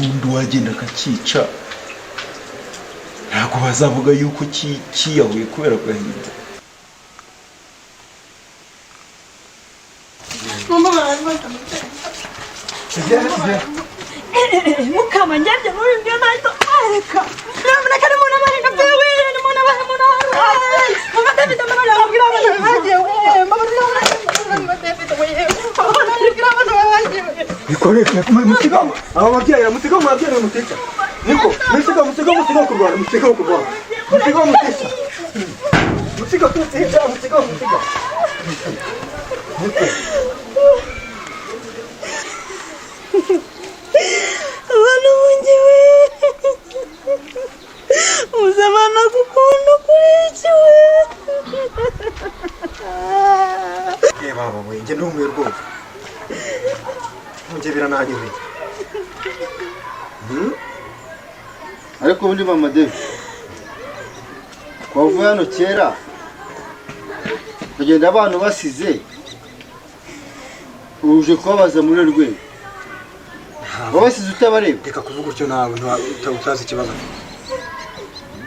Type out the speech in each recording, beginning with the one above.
Ubundi uwagenda akakica, ntabwo bazavuga yuko kiyahuye kubera agahinda. Mukama, njye muri byo nahita areka nyamuneka nimunabare byewe, nimunabare, munabare mama David, mama abwira abana bagiye we, mama mama David we, mama abwira abana bagiye we. Niko, reka musiga aba babyeyi, musiga mu babyeyi, mutica. Niko, musiga, musiga, musiga kurwana, musiga kurwana, musiga, mutica, musiga, musiga, musiga, musiga. Niko. Abana banjye we, muzabana gukunda kuri iki we? Eh baba we, njye ndumiwe rwose, njye birananyobeye. Ariko ubundi mama David, wavuye hano kera kugenda abantu basize, uje kubabaza muri uru rwego wabasize utabareba. Reka kuvuga utyo nawe utazi ikibazo afite.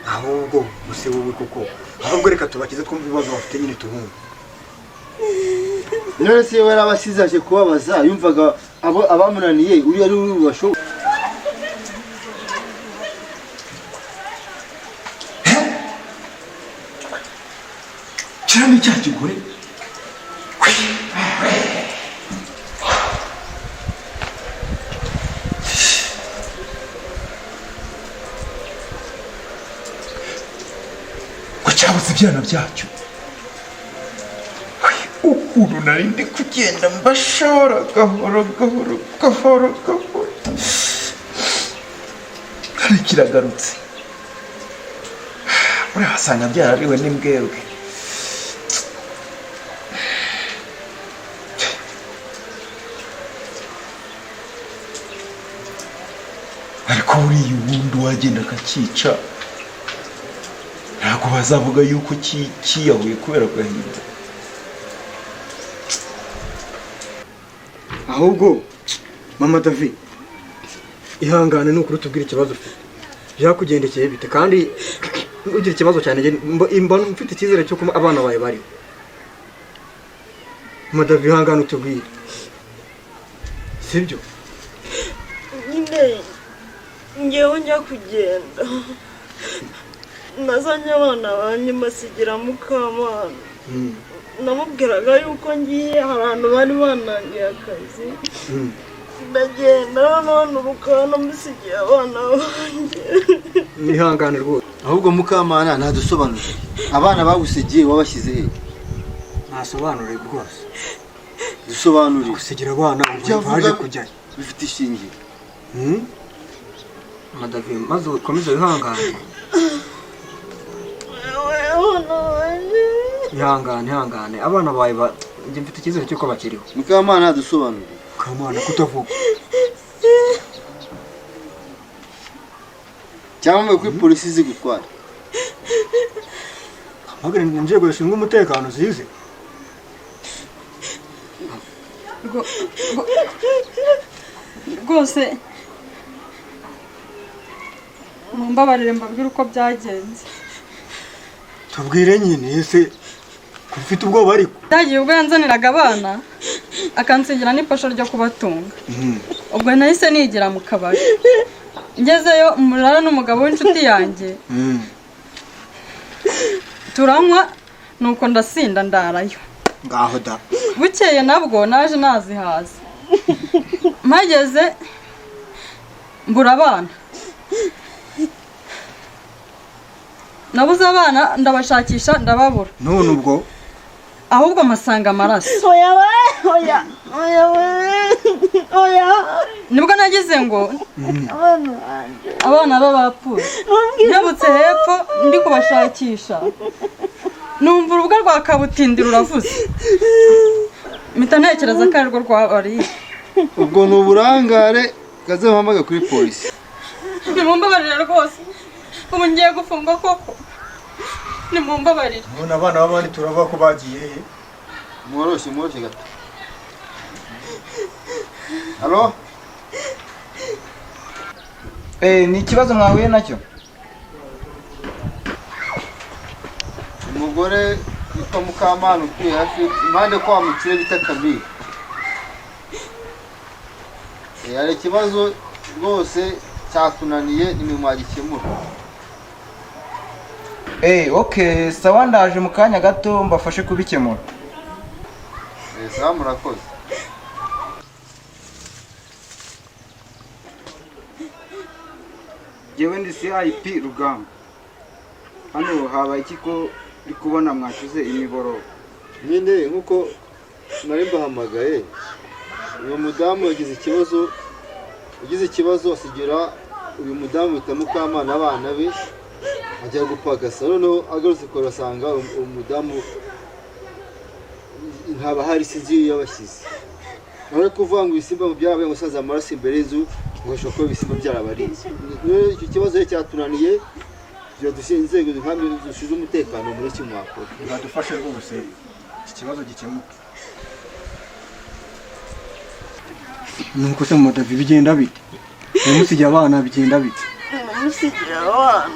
Ahubwo use wowe koko, ahubwo reka tubakize twumve ibibazo bafite nyine tubumve. None se iyo yari abasize aje kubabaza, yumvaga abo abamunaniye uri ari uri bubashoboye? Kiriya ni cya kigore. Ngo cyabuze ibyana byacyo. Ukuntu nari ndi kugenda mbashora gahoro gahoro gahoro gahoro, ariko kiragarutse. Buriya wasanga byarariwe n'imbwebwe. Ariko buriya ubundi uwagenda akakica, ntabwo bazavuga yuko kiyahuye kubera agahinda. Ahubwo mama David, ihangane nukuri utubwire ikibazo ufite, byakugendekeye bite? Kandi ugira ikibazo cyane, njye mba mfite icyizere cy'uko abana bawe bariho. Mama David, ihangane utubwire, sibyo? Nyine ngewe njya kugenda nazanye abana banjye mbasigira Mukamana. Namubwiraga yuko ngiye hari ahantu bari banangiye akazi, ndagenda none ubu ukaba musigiye abana banjye. Ihangane rwose. Ahubwo Mukamana ntadusobanurire, abana bagusigiye wabashyize he? Ntasobanure rwose. Dusobanurire. Gusigira abana Ibyo ubu baje avuga kujyayo bifite ishingiro. Madavi, maze ukomeze wihangane. Abana banjye. Ihangane, ihangane, abana bawe njye mfite icyizere cy'uko bakiriho. Mukamana ntadusobanurire. Mukamana, kutavuga. Cyangwa kuri polisi zigutwara. Mpamagare inzego zishinzwe umutekano zize. Rwose mumbabarire mbabwire uko byagenze. Tubwire nyine, ese ko ufite ubwoba ariko? Byagiye ubwo yanzaniraga abana akansigira n'ifasha ryo kubatunga. Ubwo nahise nigira mu kabari, ngezeyo murara n'umugabo w'inshuti yanjye, turanywa, nuko ndasinda ndarayo. Ngaho da. Bukeye nabwo naje nazihaza, mpageze mbura abana, nabuze abana ndabashakisha ndababura. None ubwo ahubwo mpasanga amaraso. Oya we, oya, oya we, oya. Nibwo nagize ngo abana banjye, abana b'abapfuye. Nkebutse hepfo ndi kubashakisha, numva urubuga rwa kabutindi ruravuze, mpita ntekereza ko arirwo rwabariye. Ubwo ni uburangare, kaze mpamagare kuri polisi. Nimumbabarire rwose, ubu ngiye gufungwa koko, nimumbabarire. None abana b'abandi turavuga ko bagiye he? Mworoshye, mworoshye gato. Halo? Ni ikibazo mwahuye nacyo? Umugore witwa Mukamana utuye hafi impande kwa mukire bita Kamiri. Hari ikibazo rwose cyatunaniye, nimwe mwagikemura. Okay, sawa, ndaje mu kanya gato mbafashe kubikemura. Sawa, murakoze. Jyewe ndi CIP Rugamba. Hano habaye iki ko ndi kubona mwacuze imiborogo? Nyine nkuko nari mbahamagaye, uyu mudamu yagize ikibazo, asigira uyu mudamu bita Mukamana abana be, ajya gupagasa. Noneho agarutse kure asanga uwo mudamu ntaba hari, sinzi iyo yabashyize. None kuvuga ngo ibisimba byarabaye, ngo saza amaraso imbere y'inzu, ngo hashobora kuba ibisimba byarabariye. None icyo kibazo rero cyatunaniye, tugira inzego nkambi zishinzwe umutekano muri kimwe mwakora. Badufashe rwose iki kibazo gikemuke. Nuko se mama David bigenda bite? Musigiye abana bigenda bite? Musigiye abana.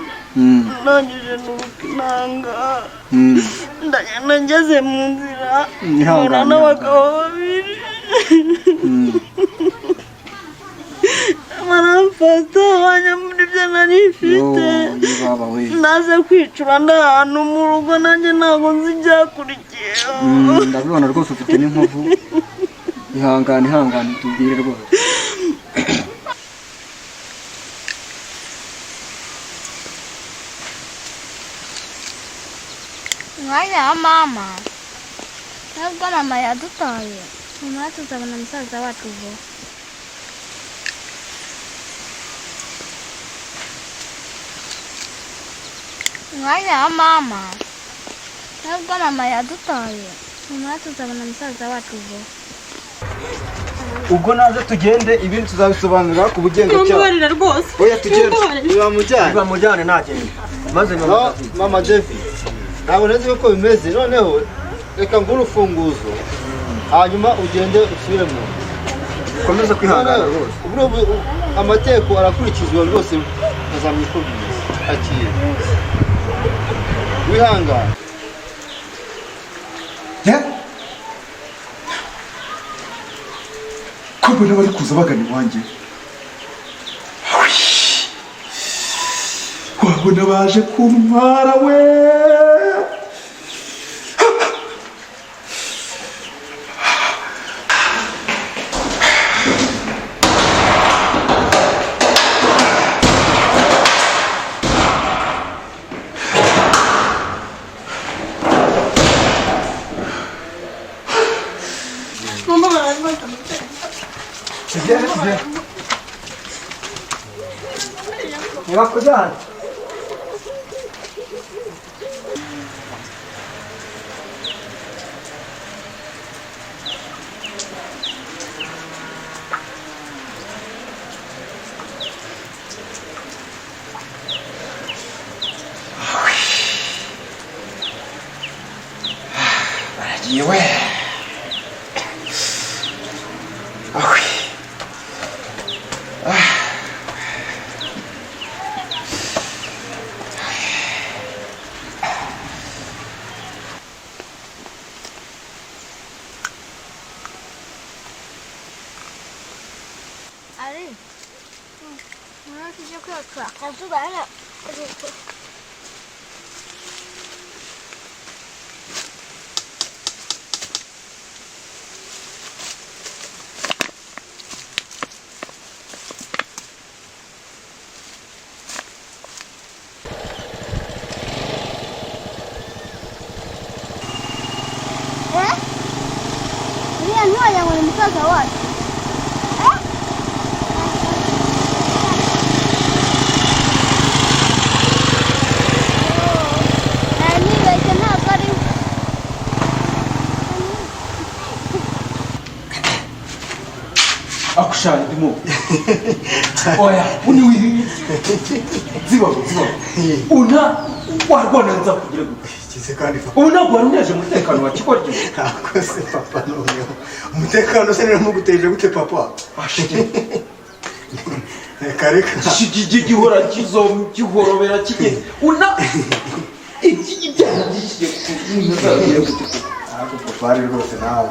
Ndangije nubukinanga. Ndagenda ngeze mu nzira. Mpura n'abagabo babiri. Baramfata banyambura ibyo nari mfite. Naze kwicura ndi ahantu mu rugo, nanjye ntabwo nzi ibyakurikiyeho. Ndabibona rwose ufite n'inkovu. Ihangane, ihangane, tubwire rwose. Umwanya wa mama, nubwo mama yadutaye, nyuma tuzabona musaza wacu vuba. Umwanya wa mama, nubwo mama yadutaye, nyuma tuzabona musaza wacu vuba. Ubwo naze tugende, ibindi tuzabisobanura ku bugenzacyaha. Mumbabarire rwose. Oya tugende. Nibamujyane. Nibamujyane nagende. Maze mama David, ntabwo nzi uko bimeze. Noneho reka nguhe urufunguzo, hanyuma ugende usubire mu nzu. Ukomeze kwihangana rwose. Amategeko arakurikizwa rwose, azamenya uko bimeze. Akira, wihangane. Ko mbona bari kuza bagana iwanjye, wabona baje kuntwara we. Ntibakujyane. Baragiye we. Ahwi. Ari,我去快出，好出来了。哎，你也诺言我的musaza wacu. Akushaya ndimo. Oya, uni ziba ziba. Una warwana nzakugira gute? Kize kandi papa. Ubu ntabwo waruneje umutekano wa kikoryo. Akoze papa noneho. Umutekano se nari muguteje gute papa? Reka reka. Gihora gihorobera kigeze una iki ibyaha by'ikigiye Ariko papa ari rwose nawe.